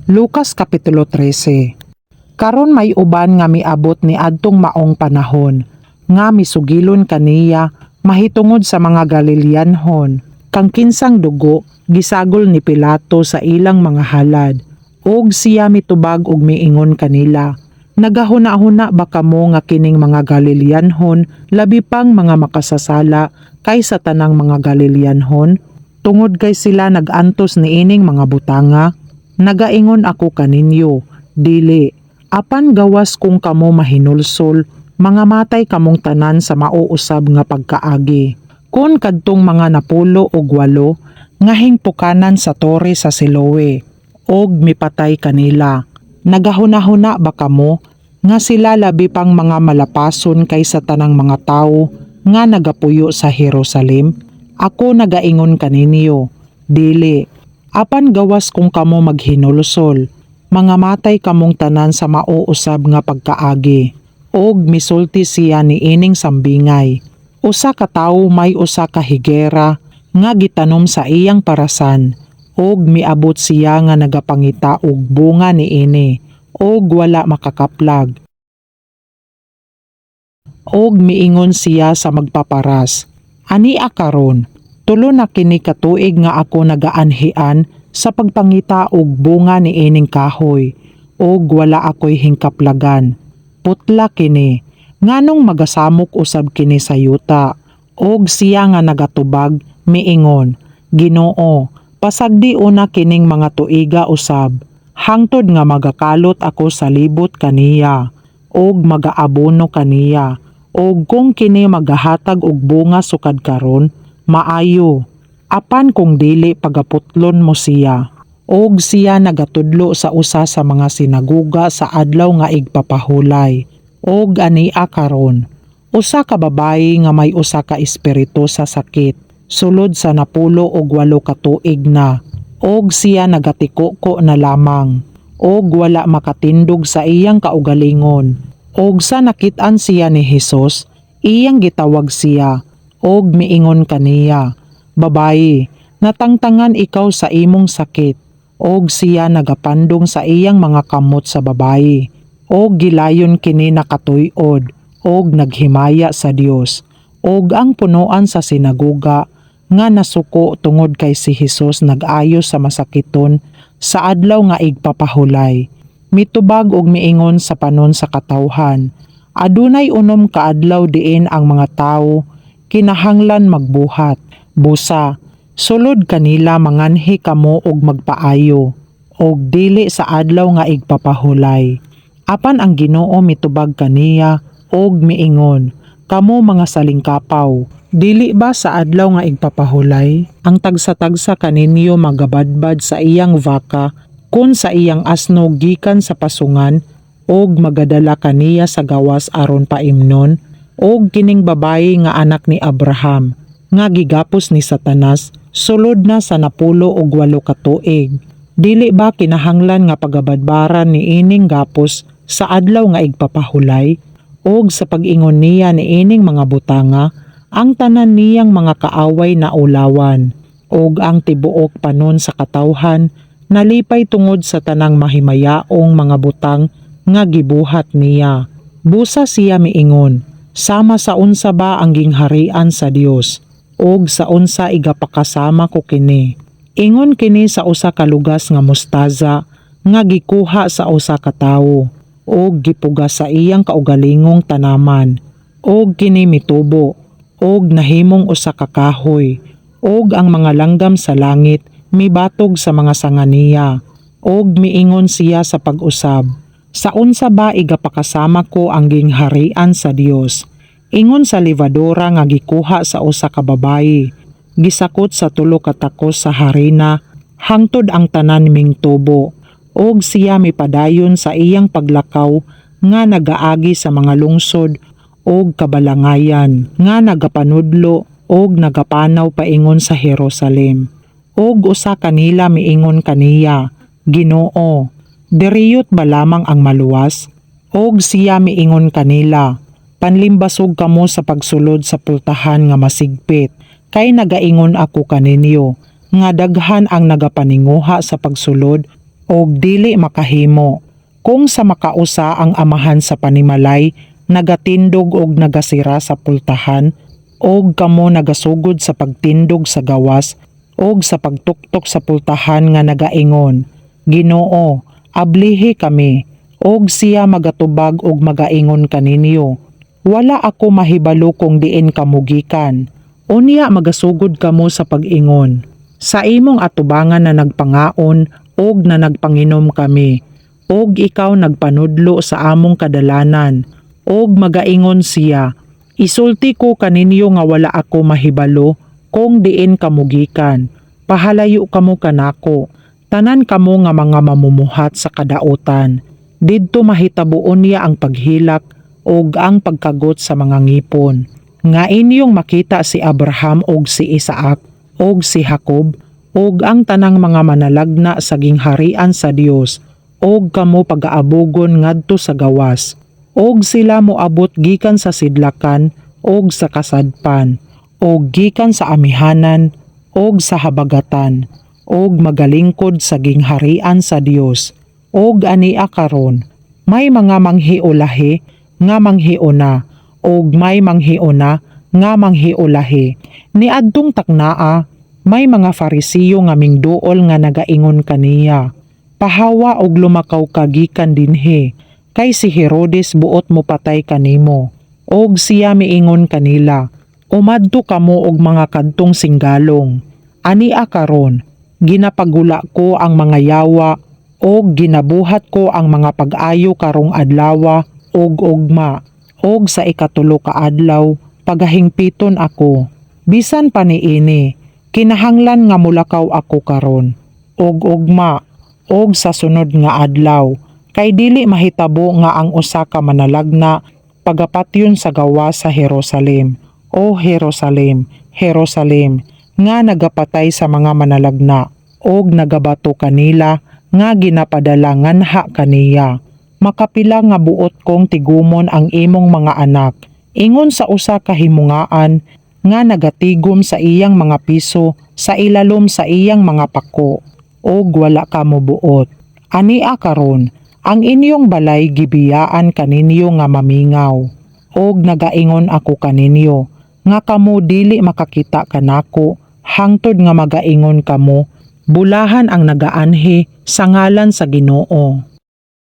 Lucas Kapitulo 13. Karon may uban nga miabot ni adtong maong panahon, nga misugilon kaniya mahitungod sa mga Galileanhon, kang kinsang dugo gisagol ni Pilato sa ilang mga halad. Og siya mitubag og miingon kanila, "Nagahuna-huna ba kamo nga kining mga Galileanhon labi pang mga makasasala kaysa tanang mga Galileanhon tungod kay sila nag-antos niining mga butanga? Nagaingon ako kaninyo, dili. Apan gawas kung kamo mahinulsol, mga matay kamong tanan sa mauusab nga pagkaagi. Kon kadtong mga 98 nga hingpukanan sa tore sa Siloe, og mipatay kanila, nagahuna-huna ba kamo nga sila labi pang mga malapason kaysa tanang mga tawo nga nagapuyo sa Jerusalem? Ako nagaingon kaninyo, dili. Apan gawas kung kamo maghinulsol, mga matay kamong tanan sa mauusab nga pagkaagi." Og misulti siya ni ining sambingay. Usa ka tawo may usa ka higera nga gitanom sa iyang parasan, og miabot siya nga nagapangita og bunga niini og wala makakaplag. Og miingon siya sa magpaparas, "Ania karon, 3 na kini ka tuig nga ako nagaanhian sa pagpangita og bunga niining kahoy, og wala ako'y hingkaplagan. Putla kini, nganong magasamok usab kini sa yuta?" Og siya nga nagatubag miingon, "Ginoo, pasagdi una kining mga tuiga usab, hangtod nga magakalot ako sa libot kaniya, og magaabono kaniya, og kung kini magahatag og bunga sukad karon, maayo. Apan kung dili, pagaputlon mo siya." Og siya nagatudlo sa usa sa mga sinaguga sa Adlaw nga Igpapahulay. Og ania karon, usa ka babayi nga may usa ka espiritu sa sakit, sulod sa 18 ka tuig na, og siya nagatikuko na lamang, og wala makatindog sa iyang kaugalingon. Og sa nakit-an siya ni Hesus, iyang gitawag siya, og miingon kaniya, "Babayi, natangtangan ikaw sa imong sakit." Og siya nagapandong sa iyang mga kamot sa babayi, og gilayon kini nakatuy-od, og naghimaya sa Dios. Og ang punuan sa sinaguga nga nasuko tungod kay si Hesus nag-ayo sa masakiton sa Adlaw nga Igpapahulay, mitubag og miingon sa panon sa katawhan, "Adunay 6 ka adlaw diin ang mga tawo kinahanglan magbuhat. Busa, sulod kanila manganhi kamo og magpaayo, og dili sa Adlaw nga Igpapahulay." Apan ang Ginoo mitubag kaniya og miingon, "Kamo mga salingkapaw, dili ba sa Adlaw nga Igpapahulay ang tagsa-tagsa kaninyo magabadbad sa iyang baka kon sa iyang asno gikan sa pasungan og magadala kaniya sa gawas aron paimnon? Og kining babayi nga anak ni Abraham nga gigapos ni Satanas sulod na sa 18 ka tuig, dili ba kinahanglan nga pagabadbaran ni ining gapos sa Adlaw nga Igpapahulay?" Og sa pag-ingon niya niining mga butanga, ang tanan niyang mga kaaway na ulawan, og ang tibuok panon sa katawhan nalipay tungod sa tanang mahimayaong mga butang nga gibuhat niya. Busa siya miingon, "Sama sa unsa ba ang gingharian sa Dios, og sa unsa igapakasama ko kini? Ingon kini sa usa ka lugas nga mustaza nga gikuha sa usa ka tawo og gipugas sa iyang kaugalingong tanaman, og kini mitubo og nahimong usa ka kahoy, og ang mga langgam sa langit mibatog sa mga sanga niya." Og miingon siya sa pag-usab, "Sa unsa ba igapakasama ko ang gingharian sa Dios? Ingon sa levadura nga gikuha sa usa ka babayi, gisakot sa 3 ka takos sa harina hangtod ang tanan mingtubo." Og siya mipadayon sa iyang paglakaw nga nagaagi sa mga lungsod og kabalangayan, nga nagapanudlo og nagapanaw paingon sa Jerusalem. Og usa kanila miingon kaniya, "Ginoo, diriyot ba lamang ang maluwas?" Og siya miingon kanila, "Panlimbasog kamo sa pagsulod sa pultahan nga masigpit, kay nagaingon ako kaninyo nga daghan ang nagapaninguha sa pagsulod Og dili makahimo. Kung sa makausa ang amahan sa panimalay nagatindog og nagasira sa pultahan, og kamo nagasugod sa pagtindog sa gawas og sa pagtuktok sa pultahan nga nagaingon, 'Ginoo, ablihi kami,' og siya magatubag og magaingon kaninyo, 'Wala ako mahibalo kung diin kamo gikan.' Unya magasugod kamo sa pag-ingon, 'Sa imong atubangan na nagpangaon og na nagpanginom kami, og ikaw nagpanudlo sa among kadalanan.' Og magaingon siya, 'Isulti ko kaninyo nga wala ako mahibalo kung diin kamo gikan. Pahalayo kamo kanako, tanan kamo nga mga mamumuhat sa kadautan.' Didto mahitabo unya ang paghilak ug ang pagkagot sa mga ngipon, nga inyong makita si Abraham ug si Isaac ug si Jacob ug ang tanang mga manalagna sa gingharian sa Dios, ug kamo pagaabugon ngadto sa gawas. Og sila moabot gikan sa sidlakan ug sa kasadpan ug gikan sa amihanan ug sa habagatan ug magalingkod sa gingharian sa Dios. Og ania karon, may mga manghiulahi nga manghiuna ug may manghiuna nga manghiulahi." Niadtong taknaa, may mga Farisiyo nga mingduol nga nagaingon kaniya, "Pahawa og lumakaw ka gikan dinhi, kay si Herodes buot mopatay kanimo." Og siya miingon kanila, "Umadto kamo og mga kadtong singgalong. Ania karon, ginapagula ko ang mga yawa og ginabuhat ko ang mga pag-ayo karong adlawa ug ugma, ug sa ikatulo ka adlaw pagahingpiton ako. Bisan pa niini, kinahanglan nga mulakaw ako karon ug ugma ug sa sunod nga adlaw, kay dili mahitabo nga ang usa ka manalagna pagapatyon sa gawas sa Jerusalem. O Jerusalem, Jerusalem, nga nagapatay sa mga manalagna og nagabato kanila nga ginapadala nganha kaniya. Makapila nga buot kong tigumon ang imong mga anak, ingon sa usa ka himungaan nga nagatigom sa iyang mga piso sa ilalom sa iyang mga pako, og wala ka mobuot. Ania karon, ang inyong balay gibiyaan kaninyo nga mamingaw. Og nagaingon ako kaninyo nga kamo dili makakita kanako hangtod nga magaingon kamo, 'Bulahan ang nagaanhi sa ngalan sa Ginoo.'"